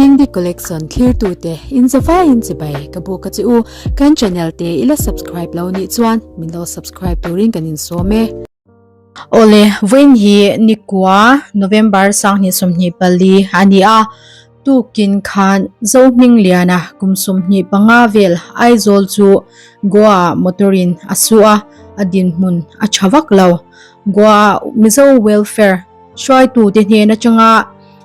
Dingdi Collection thlirtute in zavaiin chibai ka buk a che u. Kan channel te i la subscribe lo nih chuan min lo subscribe turin kan insawm e. Awle, vawiin hi Nikua, November 2024 a ni a, tukin khan Zohmingliana kum 25 vel Aizawl chu Goa-ah motor-in a su a, a dinhmun a tha vak lo. Goa-ah Mizo Welfare hruaitute hnen atanga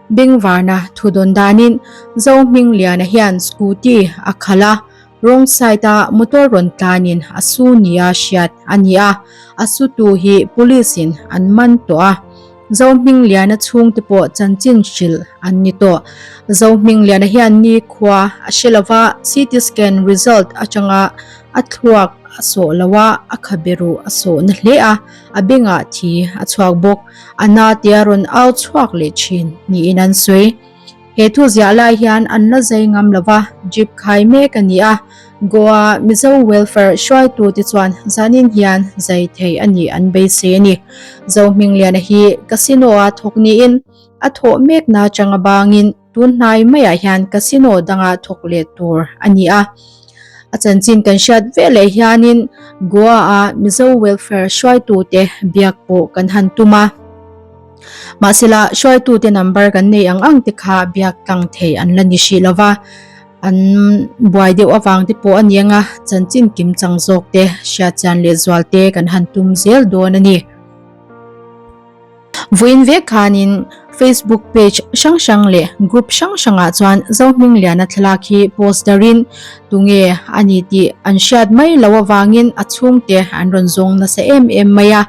Bengvarna thu dawn danin Zohmingliana hian scooty a khalh a, wrong side a motor rawn tlanin a su nia hriat a ni a, a sutu hi police in an man tawh a. Zohmingliana chhungte pawh chanchin hrilh an ni tawh. Zohmingliana hian nikhua a hre lova, CT scan result atanga a thluak a sawh lo a, a khabe ruh a sawh na hle a, a bengah thi a chhuak bawk. A na tia rawn au chhuak leh thin niin an sawi. He thu ziah lai hian an la zai ngam lo va, jeep khai mek a ni a. Goa Mizo Welfare hruaitute chuan zanin hian zai thei a nih an beisei a ni. Zohmingliana hi casino-a thawk niin a thawh mekna changa bangin Tun hnai maiah hian casino danga thawk leh tur a ni a. A chanchin kan hriat veleh hianin Goa-a Mizo Welfare hruaitute biak pawh kan han tum a. Mahsela hruaitute number kan nei ang ang te kha biak tlang thei an la ni hrih lova, an buai deuh avang te pawh a ni anga chanchin kimchang zawk te hriatchian lehzual te kan han tum zel dawn a ni. Vawiin vek khanin Facebook page hrang hrang leh group hrang hrangah chuan Zohmingliana thlalak hi post darin tunge a ni tih an hriat mai loh avangin a chhungte an rawn zawng nasa em em mai a.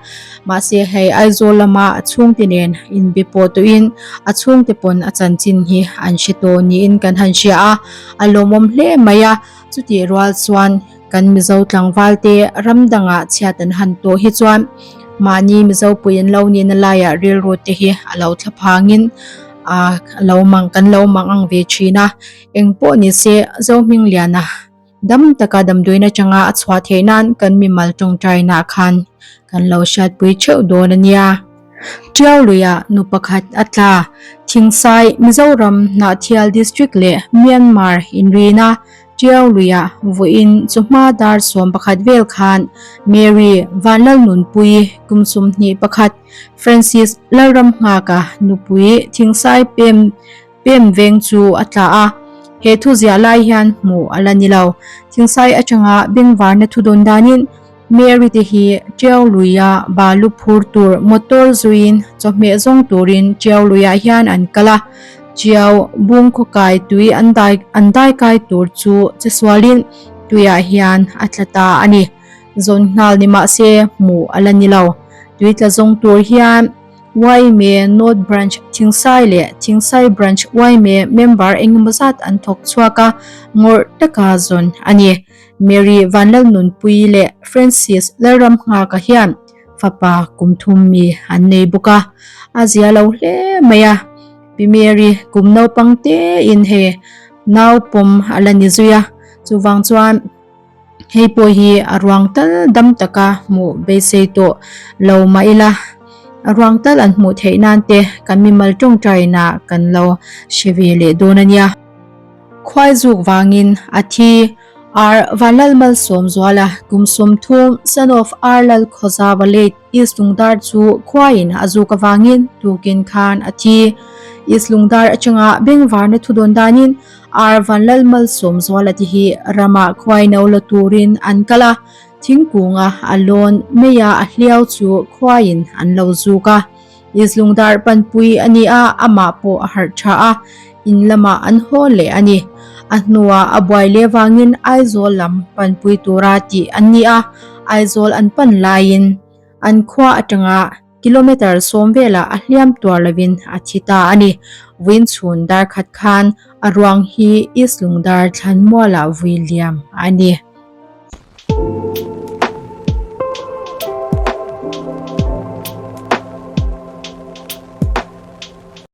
Mahse hei Aizawl lama a chhungte nen inbe pawh tawhin a chhungte pawn a chanchin hi an hre tawh niin kan han hria a, a lawmawm hle mai a. Chutih rual chuan Kan Mizo tlangval te ram dangah chhiat an han tawh hi chuan mahni Mizo pui an lo nihna laiah rilru te hi a lo thla phangin a lo mang kan lo mang ang ve thin a. Eng pawh ni se Zohmingliana dam taka damdawiin atanga a chhuah theih nan kan mimal tawngtainaah khan kan lo hriatpui theuh dawn a nia. Tiau luiah nu pakhat a tla. Thingsai Mizoram Hnahthial District leh Myanmar inrina Tiau luiah vawiin chawhma dar 11 vel khan Mary Vanlalnunpui kum 21, Francis Lalramnghaka nupui Thingsai pem pem veng chu a tla a. He thu ziah lai hian hmuh a la ni lo. Thingsai atanga bengvarna thu dawn danin Mary te hi Tiau luia balu phur tur motor zuiin chawhmeh zawng turin Tiau luiah hian an kal a. Tiau bung khawkai tui an dai an daikai tur chu chesualin tuiah hian a tla ta a ni. Zawn nghal ni mah se hmuh a la ni lo. Tui tla zawng tur hian Yma North Branch Thingsai leh Thingsai Branch Yma member engemaw zat an thawk chhuak a, ngawrh taka zawn a ni. Mary Vanlalnunpuii leh Francis Lalramnghaka hian fapa kum thum mi an nei bawk a, a zia lo hle mai a. Pi Mary kum naupang tein hei nau pawm a la ni zui a, chuvang chuan hei pawh hi a ruang tal dam taka hmuh beisei tawh lo mah ila, a ruang tal an hmuh theih nan te kan mimal tawngtaina kan lo hre ve leh dawn a nia. Khuai zuk vangin a thi. Ar Vanlalmalsawmzuala kum 30, son of Ar Lalkhawzava late East Lungdar chu khuaiin a zuk avangin tukin khan a thi. East Lungdar atanga bengvarna thu dawn danin Ar Vanlalmalsawmzuala te hi ramah khuai no la turin an kal a, thingkunga a lawn meia a hliau chu khuaiin an lo zuk a. Izlungdar panpui a ni a, amah pawh a harh tha a, in lamah an haw leh a ni. A hnuah a buai leh vangin Aizawl lam panpui tura tih an ni a, Aizawl an pan laiin an khua atanga kilometre 10 velah a hliam tuar lovin a thi ta a ni. Vawiin chhun dar khat khan a ruang hi East Lungdar Thlanmualah vui liam a ni.